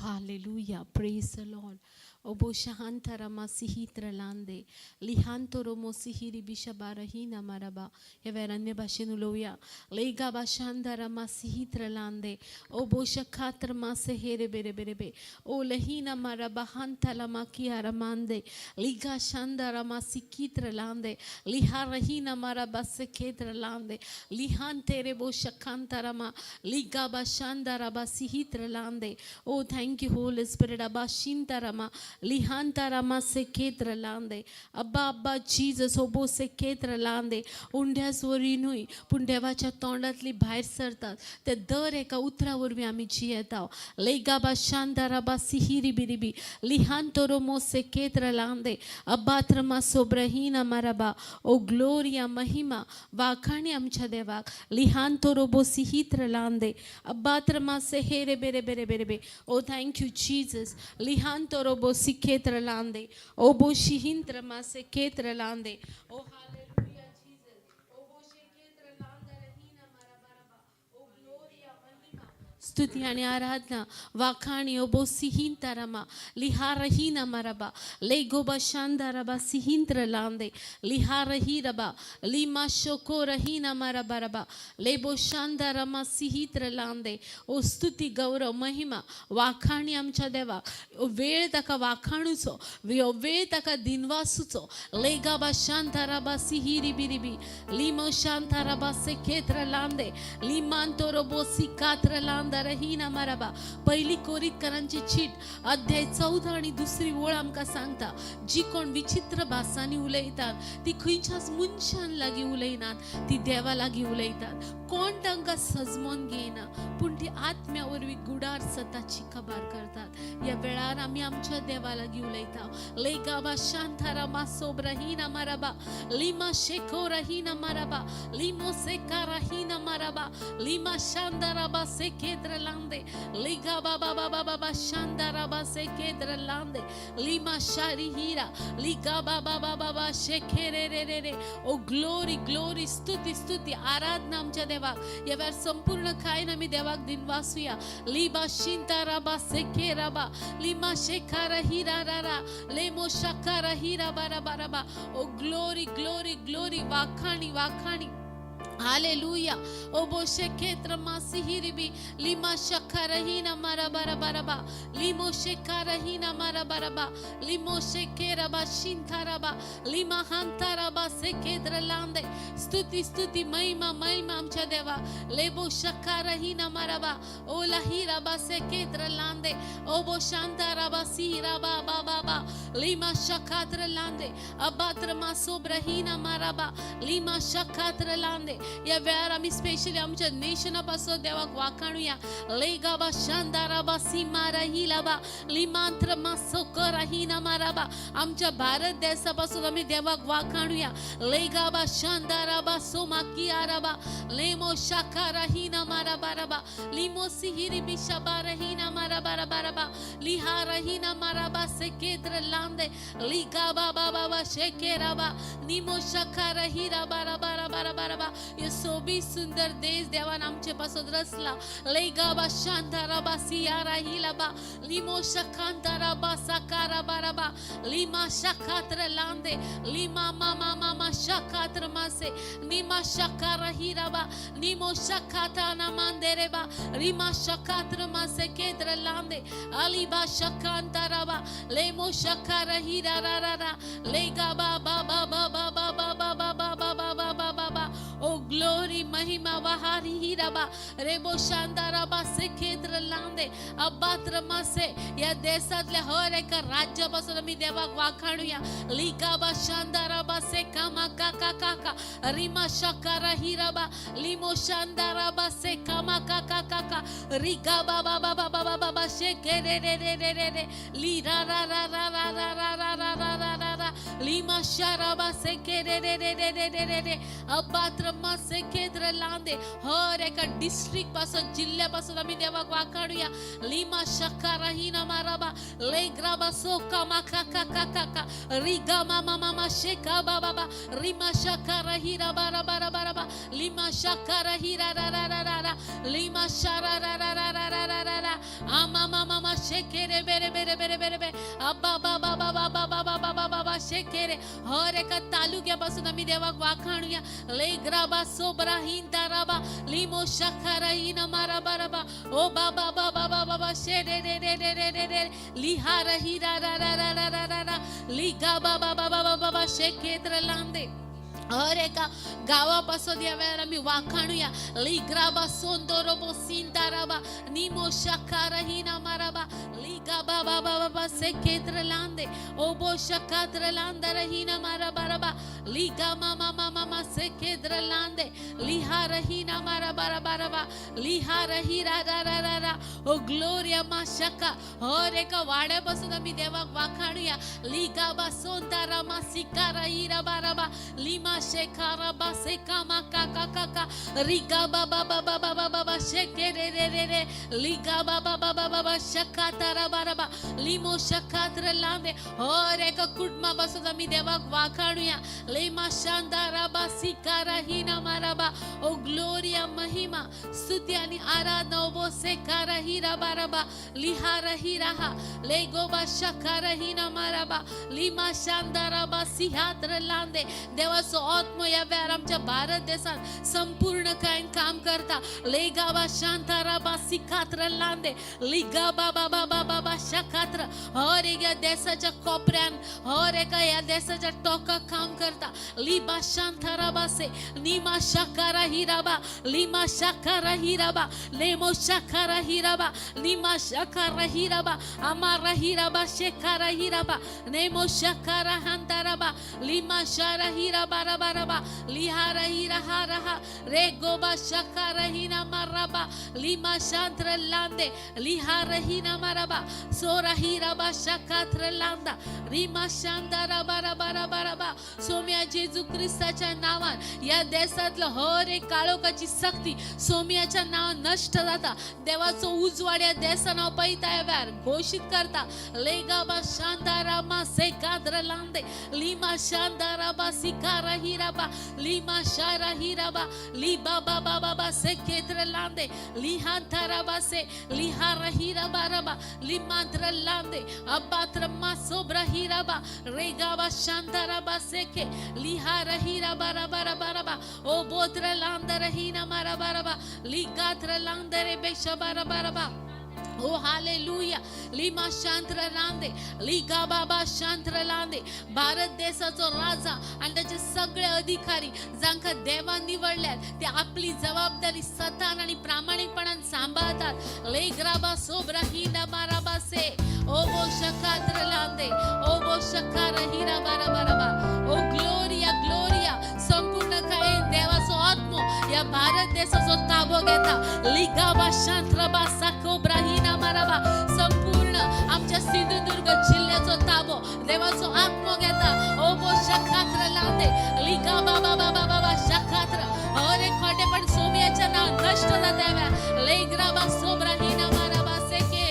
Hallelujah, praise the Lord. Obo shahantara sihitra lande lihantoro sihiri bishabarahina maraba. ह्या वेळार अन्य भाशेन उलोवया. लेगा बाशांदरा मा सिहित्र लांदे ओ शखात्र मा सेहेरे बेरे बेरे बे ओ लहीना मारबा हांतला मा कियारा मांदे लिगा शांदरा मा सिकित्र लांदे लिहारहीना मारबा सेकेत्र लांदे लिहांतेरे बो शखांतरा मा लिगा बाशांदरा बा सिहित्र लांदे. ओ thank you Holi spirit. अब्बा शिंतरमा लिहांतरमा सेकेत्र लांदे. अब्बा अब्बा जीजस ओबो सेकेत्र लांदे. उंड्यास वरी न्हय पूण देवाच्या तोंडांतली भायर सरतात ते दर एका उतरा वरवीं आमी जियेता. लेगा शांदाराबा सिहिरी बिरिबी लिहांतोरो मो सेकेत्र लांदे अब्बात्रमा सोब्रहीना माराबा. ओ ग्लोरिया, महिमा, वाखाणी आमच्या देवाक. लिहांतोरो बो सिहित्र लांदे अब्बात्रमा सेहेरे बेरे बेरे बेरे बे. ओ thank you Jesus. लिहांतोरो बो सिखेत्र लांदे ओ बो शिहिंत्र मा सेकेत्र लांदे. ओ हालेलुया जीसस. ओ बो शेकेत्र लांदा रहीना मारा बाराबा. ओ ग्लोरिया, महिमा, स्तुती आणि आराधना, वाखाणी. ओबो सिहिंतरमा लिहारहीना मरबा लेगोबा शांदारबा सिहिंत्र लांदे लिहारहीरबा लिमा शोको रहीना मरबरबा लेबो शांदारमा सिहित्र लांदे. ओ स्तुती, गौरव, महिमा, वाखाणी आमच्या देवा. ओ वेळ ताका वाखाणुचो, हो वेळ ताका दिनवासूचो. लेगाबा शांताराबा सिहिरी बिरिबी लिमो शांताराबा सेखेत्र लांदे लिमांतोरोबो सिकात्र लांदा रहीना मराबा. पहिली कोरितकरांची चीट अध्याय 14 आणि दुसरी ओळ आमकां सांगता, जी कोण विचित्र भासांनी उलयतात ती खंयच्याच मनशान लागीं उलयनात, ती देवा लागीं उलयतात. कोण तांकां सजमोन घेयना पूण ती आत्म्या वरवीं गुडार सताची खबर करतात. ह्या वेळार आमी आमच्या देवा लागीं उलयता. लेगाबा शांतारामा सोब्रहीना माराबा लिमा शेखो रहीना माराबा लिमो सेका रहीना माराबा लिमा शांदाराबा सेकेत्र लांदे लिगा बाबा बाबा बाबा शांदाराबा सेकेत्र लांदे लिमा शारी हिरा लिगा बाबा बाबा बाबा शेखे रे रे रे रे. ओ ग्लोरी, ग्लोरी, स्तुती, स्तुती, आराधना आमच्या देवाक. या वेळार संपूर्ण कायन आमी देवाक दिनवासूया. लिबा शिंताराबा सेकेराबा लिमा शेखारा हिरा रा रा लेमो शकारा हिरा बारा बारा बा. ओ ग्लोरी, ग्लोरी, ग्लोरी, वाखाणी, वाखाणी. हालेलुया. ओ बोशे खेत्र मासिहिरिबी लिमा शखरहीना मारा बारा बारा बा लिमो शेखारहीना मारा बारा बा लिमो शेखेरबा शिंथाराबा लिमा हांताराबा सेखेद्र लांदे. स्तुती, स्तुती, महिमा, महिमा आमच्या देवा. लेबो शखारहीना माराबा ओ लहिराबा सेखेद्र लांदे ओ बो शांताराबा सिहिराबा बा बा बा लिमा शखात्र लांदे अबात्र मा सोब्रहीना माराबा लिमा शखात्र लांदे. या वेळार आमी स्पेशली आमच्या नेशना पासून देवाक वाखाणुया. लेगाबा शांदाराबा सीमा रहिलाबा लिमांत्र मा सोक रहीना माराबा. आमच्या भारत देसा पासून आमी देवाक वाखाणुया. लेगाबा शांदाराबा सोमा कियाराबा लेमो शाखा रहीना माराबा रबा लिमो सिहिरी बिशबा रहीना माराबा रबा रबा लिहा रहीना माराबा सेकेद्र लांदे लिगाबा बाबा बा शेकेराबा निमो शाखा रहीरा बारा बारा बारा बारा बा. हे सोबीत सुंदर देश देवान आमचे पासून रचला. लेगाबा शांताराबा सियारा हिलाबा लिमो शखांताराबा साकारा बाराबा लिमा शखात्र लांदे लिमा मामा मामा शखात्र मासे निमा शकारा हिराबा निमो शखाता मांदेरेबा रिमा शखात्र मासे केद्र लांदे अलिबा शखांताराबा लेमो शखारा हिरा रा रा रा लेगा बा बा बा बा बा बा बा बा बा बा बा बा बा बा बा बा. ओ ग्लोरी, महिमा, वहारी हिराबा रेबो शांदाराबा सेखेत्र लांदे अब्बात्र मासे. या देशातल्या हर एका राज्यापासून आम्ही देवाक वाखाणूया. लिगाबा शांदाराबा सेकामा काका काका रिमा शकारा हिराबा लिमो शांदाराबा सेकामा काका काका रिगा बाबा बाबा बाबा बाबा शेके रे रे रे रे रे रे ली रा रा रा रा रा रा रा रा रा रा रा रा रा लिमा शाराबा सेके रे रे रे रे रे रे रे रे अब्बात्र मासे केद्र लांदे. हर एका डिस्ट्रिक्ट पासून, जिल्ह्यापासून आम्ही देवाक वाखाणूया. लिमा शकारा हिना माराबा लेग्राबा सोका मा काका काका का रिगा मामा मामा शेका बाबा बा रिमा शकारा हिरा बारा बारा बारा बा लिमा शकारा हिरा रा रा रा रा रा लिमा शारा रा रा रा रा रा रा रा रा आमा मामा मा शेकेरे बेरे बेरे बेरे बेरे बेरे अब्बा बाबा बाबा बाबा बाबा बाबा शेकेरे हर एका तालुक्या पासून आमी देवाक वाखाणुया. लेग्राबा सोबरा हिंताराबा लिमो शखारा हिना माराबा राबा ओ बाबा बाबा बाबा शे रे रे रे रे रे रे रे लिहारा हिरा रा रा रा रा रा रा रा लिगा बाबा बाबा बाबा शेकेत्र लांदे. हर एका गावापासून या वेळार आमी वाखाणुया. लिग्राबा सोंदोरोबो सिंताराबा निमो शखारा हिना माराबा लिगा बाबा बाबा सेकेत्र लांदे ओबो शखात्र लांदर हिना माराबा राबा लिगा मामा मामा मा सेकेत्र लांदे लिहारा हिना माराबा राबा राबा लिहारा हिरा रा रा रा रा ओ ग्लोरिया मा शका. हर एका वाड्यापासून आमी देवाक वाखाणुया. लिगाबा सोंतारा मा सिकारा हिरा बाराबा लिमा शेखाराबा सेकामा काका काका रिगा बाबा बाबा बाबा बाबा शेके रे रे रे रे लिगा बाबा बाबा बाबा शका तारा बाराबा लिमो शकात्र लांदे. हर एका कुटुंबापासून आमी देवाक वाखाणुया. लेमा शांताराबा सिकारा हिना माराबा ओ ग्लोरिया महिमा स्तुती आणि आराधना ओबो सेकारा हिरा बाराबा लिहारा हिराहा लेगोबा शकारा हिना माराबा लिमा शांताराबा सिहात्र लांदे. देवाचो आत्मो या वेळार आमच्या भारत देशात संपूर्ण काय काम करता. लेगाबा शांताराबा सिखात्र लांदे लिगा बाबा बाबा बाबा शखात्र हर एका देशाच्या कोपऱ्यान हर एका ह्या देशाच्या टोकाक काम करता. लिबा शांताराबा से निमा शकारा हिराबा लिमा शकारा हिराबा लेमो शकारा हिराबा लिमा शकारा हिराबा अमारा हिराबा शेखारा हिराबा नेमो शकारा हंताराबा लिमा शारा हिराबा राबा राबा लिहारा हिरा हा रे गोबा शकारा हिना माराबा लिमा शांत्र लांदे लिहारा हिना माराबा सोरा हिराबा शकात्र लांदा रिमा शांदा राबा राबा राबा राबा. सोम्या जेजू ख्रिस्ताच्या नावान या देशातलं हर एक काळोखाची सक्ती सोम्याच्या नावान नष्ट जाता. देवाचो उजवाड या देशान पैता वेळार घोषित करता. लेगाबा शांतारामा सेकाद्र लांदे लिमा शांताराबा सिकारा हिराबा लिमा शारा हिराबा लिबा बाबा बाबा सेकेत्र लांदे लिहांताराबा से लिहारा हिराबा राबा लिमांत्र लांदे अबात्र मा सोब्रा हिराबा रेगाबा शांताराबा सेके लिहारा हिराबा राबा राबा राबा ओ बोत्र लांदर हिना माराबा राबा लिगात्र लांदरे बेशबा राबा राबा ओ हालेलुया लिमा शांत्र लांदे लिगा बाबा शांत्र लांदे. भारत देशाचो राजा आणि त्याचे सगळे अधिकारी जांकां देवान निवडल्यात ते आपली जबाबदारी सतान आणि प्रामाणिकपणान सांबाळतात. लेग्राबा सोब्रा हिना बाराबा से ओ बो शकात्र लांदे ओ बो शकार हिरा बारा बाराबा ओ ग्लोरिया ग्लोरिया. संपूर्ण काय देवाचो आत्मो या भारत देशाचो ताबो घेता. लिगाबा शांत्रबा साकोब्रा हिना माराबा संपूर्ण आमच्या सिंधुदुर्ग जिल्ह्याचो ताबो देवाचो आत्मो घेता. ओ बो शखात्र लांदे लिगा बाबा बाबा बाबा शखात्र हर एक खोटेपण सोम्याच्या नाव नष्ट जाता. लेग्राबा सोब्रा हिना माराबा सेके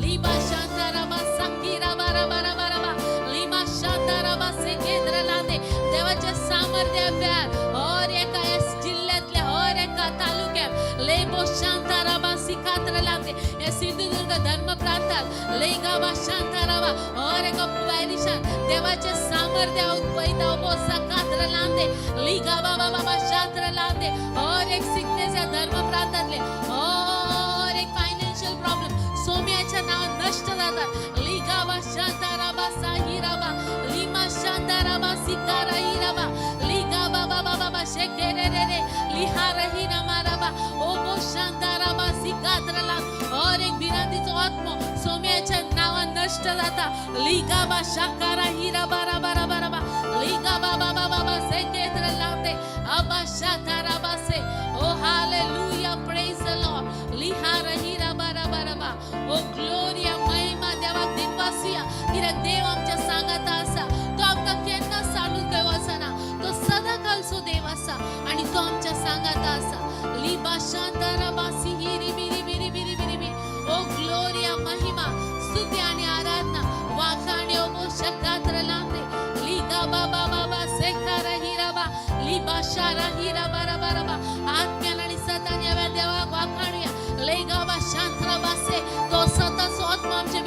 लिबा शांताराबा सकीराबा राबा राबा राबा लिमा शांताराबा सेकेंद्र लांदे. देवाच्या सामर्थ्या प्यार हर एका या जिल्ह्यातल्या हर एका तालुक्यात लेबो शांताराबा सिखात्र लांदे या सिंधुदुर्ग धर्म प्रांतात लेगाबा शांताराबा हर एका पॅरिशान देवाचे सामर्थ्य पैदा उभो सखात्र लांदे लिगाबा बाबा शांत्र लांदे. हर एक सिकनेस या धर्म प्रांतातले हर एक फायनान्शियल प्रॉब्लेम सोम्याच्या नावात नष्ट जातात. लिगाबा शांताराबा साहिराबा लिमा शांताराबा सिकारा हिराबा लिगाबा बाबा बाबा शेकेरे रे रे लिहारा हिना माराबा ओ बो शांताराबा सिकात्रला हर एक भिरांतीचो आत्मो सोम्याच्या नावात नष्ट जाता. लिगाबा शाकारा हिराबा राबा राबा राबा लिगाबा बाबा बाबा सेकेत्र लांदे अबा शाताराबा से ओ हालेलुया प्रेज the Lord लिहारा Hiraba राबा राबा O Gloria महिमा देवाक दिनवासुया. कित्याक देव आमच्या सांगाता आसा. तो आमकां केन्ना सांडून खंय वचना. तो सदाकालचो देव आसा आणि तो आमच्या सांगाता आसा. लिबा शांताराबा सिहिरी बिरी बिरी बिरी बिरी बिरी ओ ग्लोरिया महिमा स्तुती आणि आराधना वाखाणे ओ शकात्र लांदे लिगा बाबा बाबा सेखारा हिराबा लिबा शारा हिराबा राबा राबा. आत्म्यान आणि सतान या देवाक वाखाणुया. लेगाबा शांतराबा से तो स्वतःचो आत्मा आमचे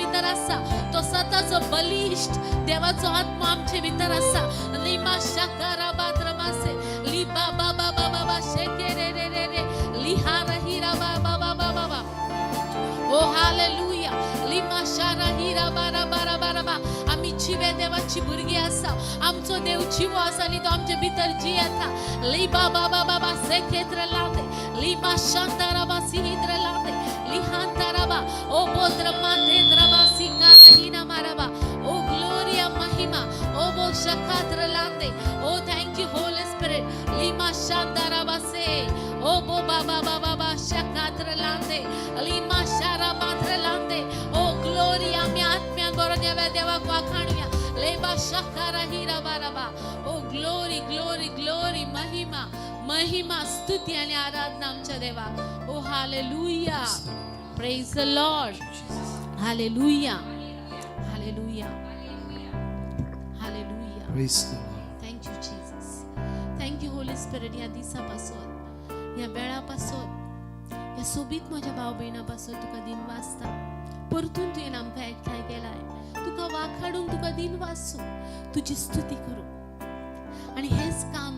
देवाचो आत्मो आमचे भितर आसा. लिमा शाकारा बाद्रमासे ली बा बा बा बा बा बा शेके रे रे रे रे लिहा रहीरा बा बा बा बा बा बा. ओ हालेलुया. लिमा शारा हिरा बारा बारा बारा बा. आमी जिवे देवाची भुरगीं आसा. आमचो देव जिवो आसा आनी तो आमचे भितर जियेता. ली बा बा बा बा बा सेखेत्र लांदे लिमा शांतारा बा सिहिद्र लांदे लिहांतारा बा ओ बोद्र मातेद्र बा सिकारा हिना मारा बा. ओ ग्लोरिया महिमा ओ बो शखात्र लांदे. ओ thank you Holi spirit. Lima शांतारा बा से ओ बो बा बा बा बा बा शखात्र लांदे लिमा शारा मात्र लांदे. ओ ग्लोरी. आमी आत्म्यान बरोवन ह्या देवाक वाखाणुया. लेबा शखारा हिरा बारा बा. ओ ग्लोरी ग्लोरी ग्लोरी. महिमा महिमा स्तुती आणि आराधना आमच्या देवाक. ओ hallelujah. Praise the Lord. Hallelujah hallelujah hallelujah. Praise the Lord. Thank you Jesus. Thank you Holy Spirit. ह्या दिसा पासून, ह्या वेळा पासून, ह्या सोबीत म्हज्या भाव भयणा पासून तुका दिन वाचता. परतून तुवें आमकां एकठांय केलाय. तुका वाखाडूंक, तुका दिन वाचूं, तुजी स्तुती करूं. आनी हेंच काम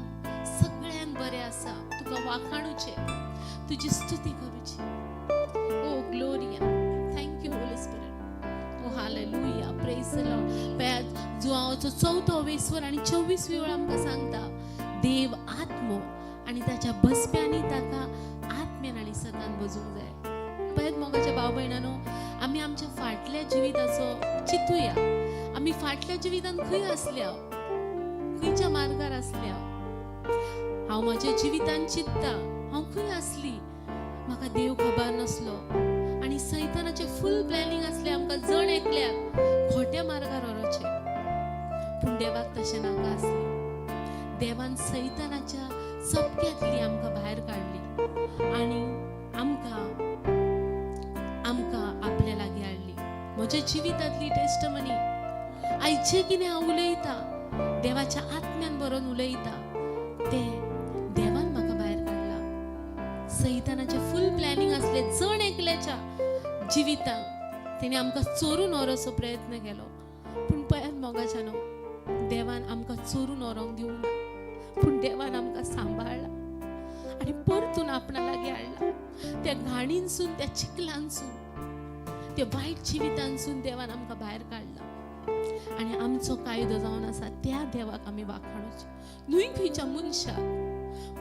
सगळ्यान बरें आसा, तुका वाखाणुचें, तुजी स्तुती करूची. ओ Gloria. Thank you Holy Spirit. Oh hallelujah. Praise the Lord. पळयात जुवाचो 4 वेसवर आनी 24 वेळ आमकां सांगता, देव आत्मो आनी ताच्या बसप्यांनी ताका आत्म्यान आनी सतान बजूंक जाय. पळयात मोगाच्या भाव भयणानो, आमी आमच्या फाटल्या जिविताचो चिंतुया. आमी फाटल्या जिवितान खंय आसल्या, खंयच्या मार्गार आसल्या. हांव म्हज्या जिवितान चिंतता, हांव खंय आसली, म्हाका देव खबर नासलो आनी सैतानाचें फूल प्लॅनिंग आसलें आमकां जण एकल्याक खोट्या मार्गार व्हरोचें. पूण देवाक तशें नाका आसलें. देवान सैतानाच्या चपक्यांतली आमकां भायर काडली आनी आमकां आमकां आपल्या लागीं हाडली. म्हज्या जिवितांतली टेस्टमनी आयज जें कितें हांव उलयतां, देवाच्या आत्म्यान बरोवन उलयता, तें देवान म्हाका भायर काडला. सैतानाचें फूल प्लॅनिंग आसलें जण एकल्याच्या जिवितांत तेणी आमकां चोरून व्हरोचो प्रयत्न केलो. पूण पळयात मोगाच्या न्हू, देवान आमकां चोरून व्हरोंक दिवंक ना, पूण देवान आमकां सांबाळ्ळा आनी परतून आपणा लागीं हाडला. त्या घाणीनसून, त्या चिखलांसून, त्या वायट जिवितांसून देवान आमकां भायर काडला. आनी आमचो कायदो जावन आसा त्या देवाक आमी वाखाणुचो, न्हय खंयच्या मनशाक,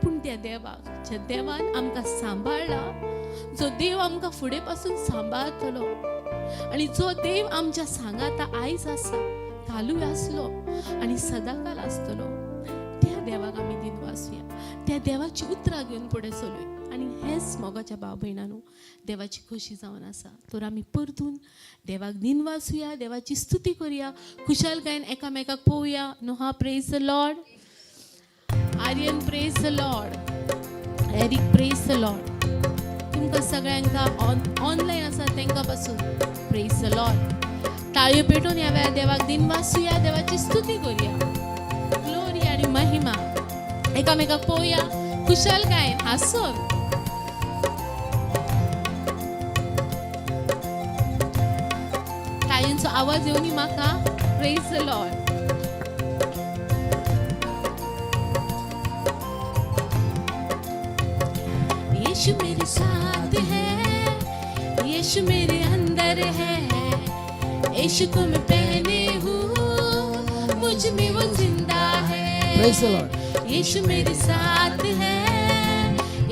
पूण त्या देवाक, ज्या देवान आमकां सांबाळ्ळा, जो देव आमकां फुडें पासून सांबाळतलो आनी जो देव आमच्या सांगाता आयज आसा, कालूय आसलो आनी सदांकाल आसतलो, त्या देवाक आमी दिनवासुया. त्या देवाची उतरां घेवन फुडें चलुया. आनी हेंच मोगाच्या भाव भयणांनो देवाची खोशी जावन आसा. तर आमी परतून देवाक दिनवासुया, देवाची स्तुती करुया, खुशालकायेन एकामेकाक पळोवया. Noha praise the Lord. Aryan praise the Lord. Eric praise the Lord. तुमकां सगळ्यांक ऑनलायन आसा तांकां पासून प्रेज the Lord. टाळयो पेटोवन ह्या वेळार देवाक दिनवासुया, देवाची स्तुती करुया. ग्लोरी आनी महिमा. एकामेकाक पळोवया खुशालकायेन हांसून. टाळयांचो आवाज येवनी म्हाका. Praise the Lord. यीशु मेरे साथ है, यीशु मेरे अंदर है, यीशु को मैं पहने हूँ, मुझ में वो जिंदा है. Praise the Lord. यीशु मेरे साथ है,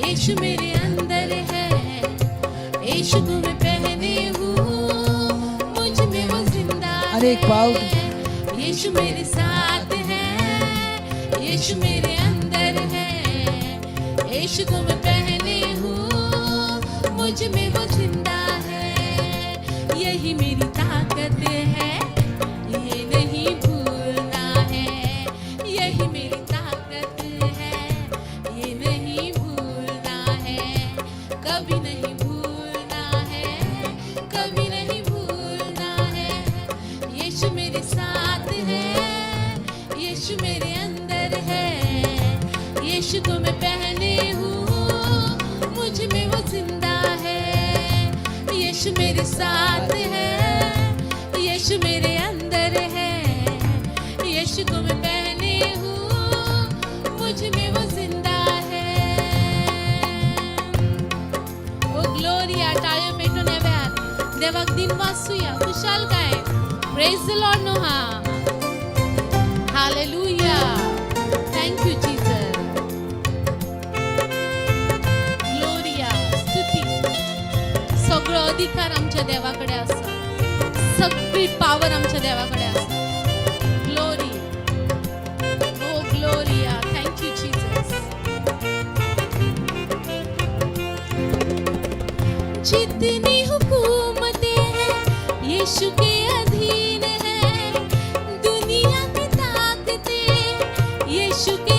यीशु मेरे अंदर है, यीशु को मैं पहने हूँ, मुझ में वो जिंदा आणि एक पाऊल. है. यीशु मेरे साथ है, यीशु मेरे अंदर है, यीशु को मैं पहने हूँ, मुझ में वो जिंदा है. यही मेरी ताकत है, ये नहीं भूलना है. यही मेरी ताकत है, ये नहीं भूलना है. कभी नहीं भूलना है, कभी नहीं भूलना है. यीशु मेरे साथ है, यीशु मेरे अंदर है, यीशु को मैं पहने हूँ, मुझ में वो जिंदा है. यीशु मेरे साथ है, यीशु मेरे अंदर है, टाळयो पेटून ह्या वेळार देवाक दिनवासूया खुशाल काय. Praise the Lord Noha. Hallelujah. Thank you Jesus. Gloria. स्तुती. सगळो अधिकार आमच्या देवाकडे आसा. सगळी पावर आमच्या देवाकडे आसा. Glory. Oh Gloria. Thank you Jesus. जितनी हुकूमतें हैं यीशु के अधीन है, दुनिया की ताकतें यीशु के